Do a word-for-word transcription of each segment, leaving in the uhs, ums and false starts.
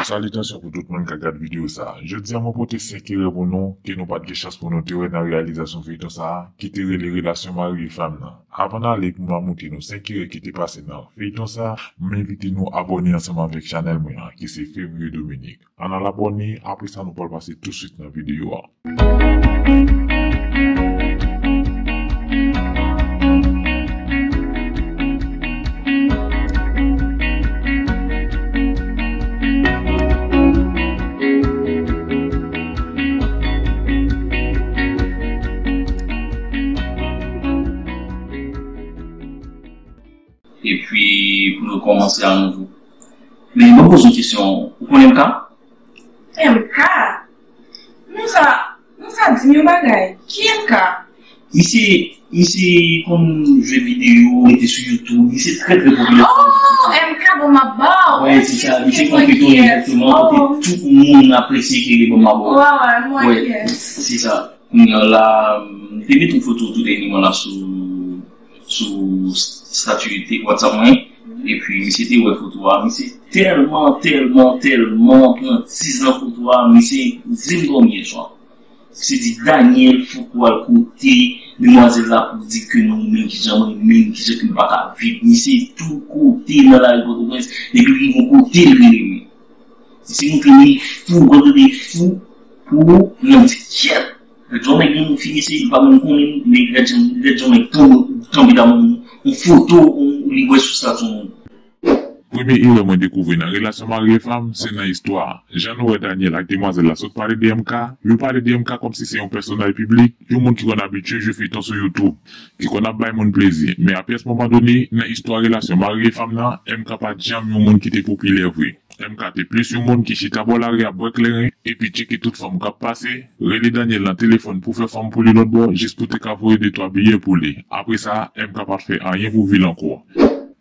Salitansyon pou tout moun k ap gad videyo sa a. Jodi a, mwen pote senk erè pou nou ke nou pa t gen chans pou nou te wè nan reyalizasyon feyton sa a, ki te rele Relasyon Mari e Fanm nan. Avan n ale, pou m montre nou senk erè ki te pase nan feyton sa a, m envite nou abòne ansanm avèk chanèl mwen an, ki se Fevrier Dominique. Ann al abòne, apre sa nou pral pase touswit nan videyo a. Epi, pou nou kòmanse a nouvo. Men, mwen poze yon kesyon. Ou konn M K? M K? Nou sa, nou sa di m yon bagay. Ki M K? Misye, misye konn jwe videyo, mete sou YouTube. Misye trè, trè popilè sou YouTube. Oh, M K, bon, m ap ba w. Wi, se sa. Misye konn feyton egzakteman, kote tout moun apresye ke li bon, m ap ba w. Wi, wi, m wè. Wi, se sa. Kounye a la, m te met yon foto tou dènyèman la sou, sou stati WhatsApp mwen. Epi, misye te wè foto a. Misye tèlman, tèlman, tèlman pran tiz nan foto a. Misye di m dòmi yè swa. Se di Daniel fouke w al kote demwazèl la pou di ke nou renmen l, kijan mwen renmen l, kijan ke m pa ka viv. Misye tou kote nan lari Pòtoprens, depi l rive yon kote l rele mwen. Misye montre li fou, gade li fou, pou mwen di kyèt. Gad jan nèg nan fini se li pa menm konnen, men gad jan, gad jan nèg tonbe, tonbe damou yon foto, yon, li wè sou stati yon moun. Premye erè mwen dekouvri nan relasyon mari e fanm, se nan istwa a. Jan nou wè Daniel ak demwazèl la sot pale de M K, yo pale de M K kòmsi se yon pèsonaj piblik, yon moun ki konn abitye jwe feyton sou YouTube, ki konn ap bay moun plezi. Men api, à ce moment donné, nan istwa relasyon mari e fanm nan, M K pa t janm yon moun ki te popilè vre. M K te plis yon moun ki chita bò lari a bwè kleren, epi tcheke tout fanm k ap pase, rele Daniel nan telefòn pou fè fanm pou li lòt bò, jis pou te ka voye de twa biyè pou li. Apre sa, M K pa t fè anyen pou vi l ankò.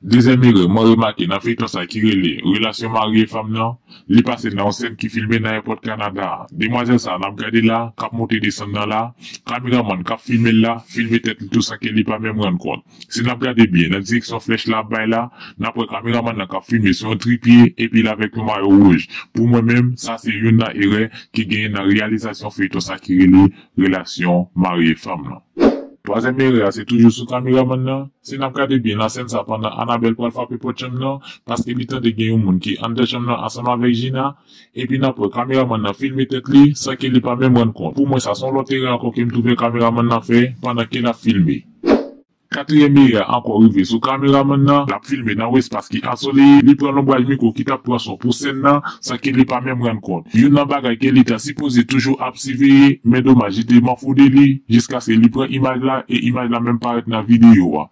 Dezyèm erè mwen remake nan feyton sa ki rele Relasyon Mari e Fanm nan, li pase nan yon sèn ki filme nan ayewopò Kanada a. Demwazèl sa a n ap gade la, k ap monte desann nan la, kameramann k ap filme l la, filme tèt li tou san ke li pa menm rann kont. Si n ap gade byen nan direksyon flèch la ap bay la, n ap wè kameramann nan k ap filme sou yon tripye epi l avèk yon mayo wouj. Pou mwen menm, sa se youn nan erè ki genyen nan reyalizasyon feyton sa ki rele Relasyon Mari e Fanm nan. Twazyèm erè a se toujou sou kameramann nan. Si n ap gade byen nan sèn sa pandan Anabèl pral frape pòt chanm nan, paske li tande gen yon moun ki anndan chanm nan ansanm avèk Jina, epi n ap wè kameramann nan filme tèt li san ke li pa menm rann kont. Pou mwen, sa se yon lòt erè ankò ke m twouve kameramann nan fè pandan ke l ap filme. Katriyèm erè a ankò rive sou kameramann nan, l ap filme nan yon espas ki ansoleye, li pran lonbraj mikwo ki t ap pran son pou sèn nan, san ke li pa menm rann kont. Youn nan bagay ke li ta sipoze toujou ap siveye, men domaj li te manfoude li, jiskaske li pran imaj la, e imaj la menm parèt nan videyo a.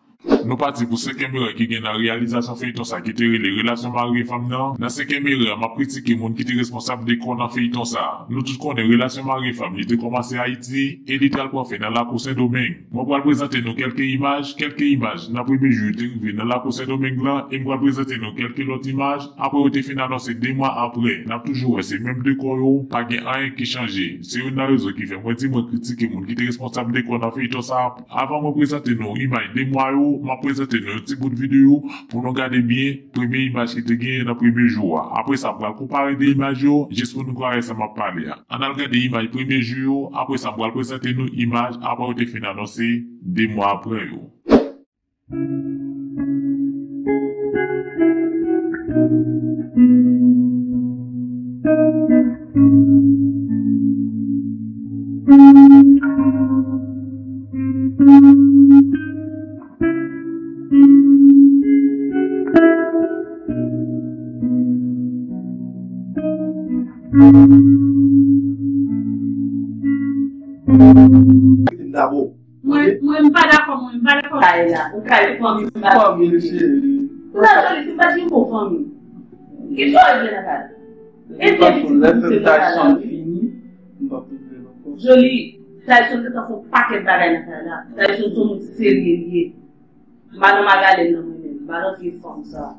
Nou pati pou senkyèm erè ki gen nan reyalizasyon feyton sa ki te rele Relasyon Mari e Fanm nan. Nan senkyèm erè a, m ap kritike moun ki te responsab dekò nan feyton sa. Nou tout konnen relasyon mari e fanm, li te kòmanse Ayiti, e li t al pran fen nan lakou Sendomeng. Mwen pral prezante nou kèlke imaj, kèlke imaj nan premye jou yo te rive nan lakou Sendomeng lan, e m pral prezante nou kèlke lòt imaj apre yo te fin anonse de mwa apre. N ap toujou wè se menm dekò yo, pa gen anyen ki chanje. Se youn nan rezon ki fè mwen di mwen kritike moun ki te responsab dekò nan feyton sa. Avan mwen prezante nou imaj de mwa yo, m ap prezante nou yon ti bout videyo pou nou gade byen premye imaj ki te genyen nan premye jou a. Apre sa, m pral konpare de imaj yo, jis pou nou ka wè sa m ap pale a. Ann al gade imaj premye jou yo, apre sa m pral prezante nou imaj apre yo te fin anonse de mwa apre yo. Mwen, mwen, m pa dakò, mwen, m pa dakò. Kay la, ou kay fanmi m pa. Fanmi m, cheri. Ou la joli, si m pa di m bon fanmi. Ki sa w vle nan kay? E se pitit ou se nan kay la. Joli, Tyson te fè yon pakèt bagay nan kay la. Tyson se yon moun serye li ye. M pa nan magalèn nan mwen menm, m pa nan vye fanm sa.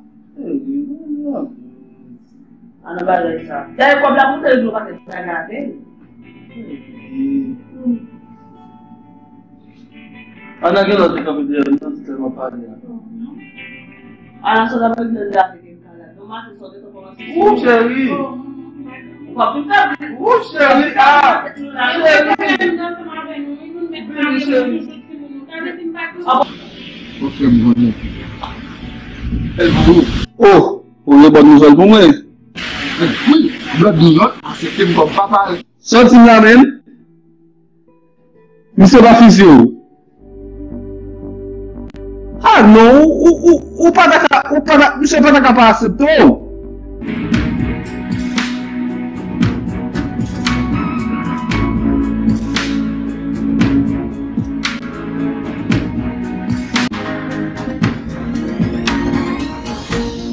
An nan bagay sa. Dayè kòb la pou te regle yon pakèt bagay avè l. An nan gen lòt ki kanpe dèyè m nan, ki tèlman pale a. An nan sot ap regle l avè l kay la. Yon maten sot te kòmanse. Ou cheri. Ou cheri, ah, cheri. Vini, cheri. Ou fè m granmoun. Oh, ou gen bòn nouvèl pou mwen? Wi, Blood New York aksepte m kòm papa l. Santi m la menm. Misye pa fizye w. Ah non, ou, ou, ou, ou pa ta ka, ou pa ta, misye pa ta ka pa aksepte w.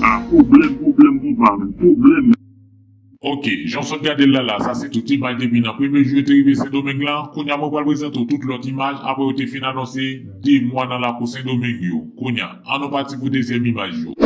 Ah, pwoblèm, pwoblèm, konpa, men pwoblèm. Ok, jan w sot gade l la la, sa se tout imaj depi nan premye jou yo te rive Sendomeng lan. Kounye a mwen pral prezante w tout lòt imaj apre yo te fin anonse de mwa nan lakou Sendomeng yo. Kounye a, ann nou pati pou dezyèm imaj yo.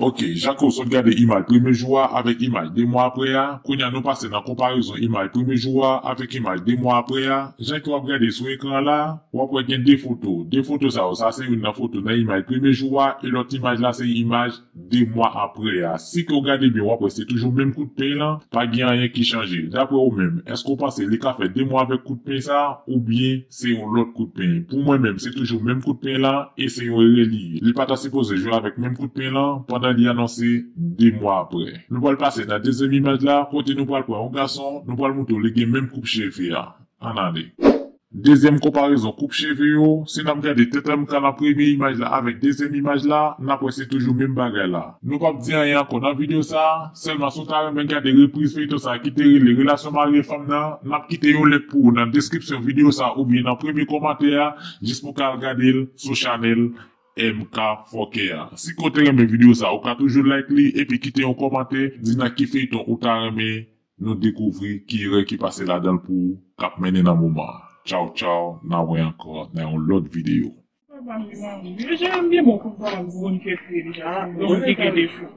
Ok, jan ke w sot gade imaj premye jou a avèk imaj de mwa apre a, kounye a nou pase nan konparezon imaj premye jou a avèk imaj de mwa apre a. Jan ke w ap gade sou ekran an la, w ap wè gen de foto. De foto sa yo, sa se youn nan foto nan imaj premye jou a, e lòt imaj la se imaj de mwa apre a. Si ke w gade byen, w ap wè se toujou menm kout peny lan, pa gen anyen ki chanje. Daprè ou menm, èske w panse li ka fè de mwa avèk kout peny sa, oubyen se yon lòt kout peny? Pou mwen menm, se toujou menm kout peny lan, e se yon erè li ye. Li pa ta sipoze jwe avèk menm kout peny lan pandan li anonse de mwa apre. Nou pral pase nan dezyèm imaj la, kote nou pral pran yon gason, nou pral montre w li gen menm koup cheve a. Ann ale. Dezyèm konparezon koup cheve yo, si n ap gade tèt M K nan premye imaj la avèk dezyèm imaj la, n ap wè se toujou menm bagay la. Nou p ap di anyen ankò nan videyo sa a, sèlman si w ta renmen gade repriz feyton sa a ki te rele Relasyon Mari e Fanm nan, n ap kite yon link pou ou nan deskripsyon videyo sa a oubyen nan premye kòmantè a, jis pou w ka al gade l sou chanèl M K Fòkè a. Si ke w te renmen videyo sa a, ou ka toujou like li epi kite yon kòmantè, di nan ki feyton ou ta renmen nou dekouvri ki erè ki pase ladan l pou ou k ap mennen nan moman an. Tchaw, tchaw, n a wè ankò nan yon lòt videyo. Papa m li manmi m. Yo jere m byen bon pou m pa moun kèk li deja. Donk li gen defo.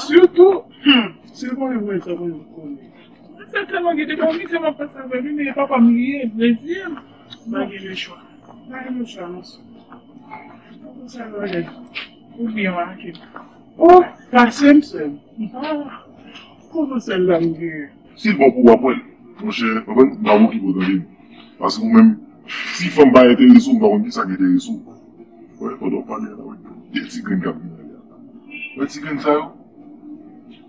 Sitou, hmm, si l konnen mwen, sa konnen m konnen. Mwen sètènman gen defo, wi, se m ap pase avè li, men papa m li ye, plezi m. M pa gen lechwa. M pa gen lechwa, non, sè. Ou byen make. Oh, pase m sè. Ah, kòman sèl la m genyen? Si l bon pou w, w ap wè l. Monchè, konprann, m ap okipe w, tande m. Paske ou menm, si fanm pa enterese w, m pa konn kisa k enterese w. Wè, pandan w pale a la, wè, de ti grenn k ap vin ale a. Wè ti grenn sa yo?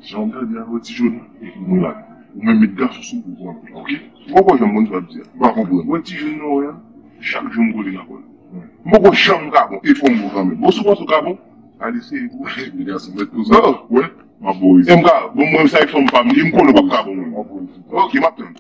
Jan w tande a, wè ti jòn nan, epi nou la. Ou menm met gason sou ou pou w pran, ok? Ou poko janm konn sa w ap di a. M pa konprann. Wè ti jòn nan w wè a, chak jou m kote l ak wè l. M poko janm ka bon, e fò m bon kanmenm. Bon, si w panse w ka bon, al eseye pou w. Gason mèt koze. Ah, wè. M ap bo rezon. M ka, bon, mwen, sa e fanm pa m li, m konnen w p ap ka bon, mwen. Ok, m ap tann.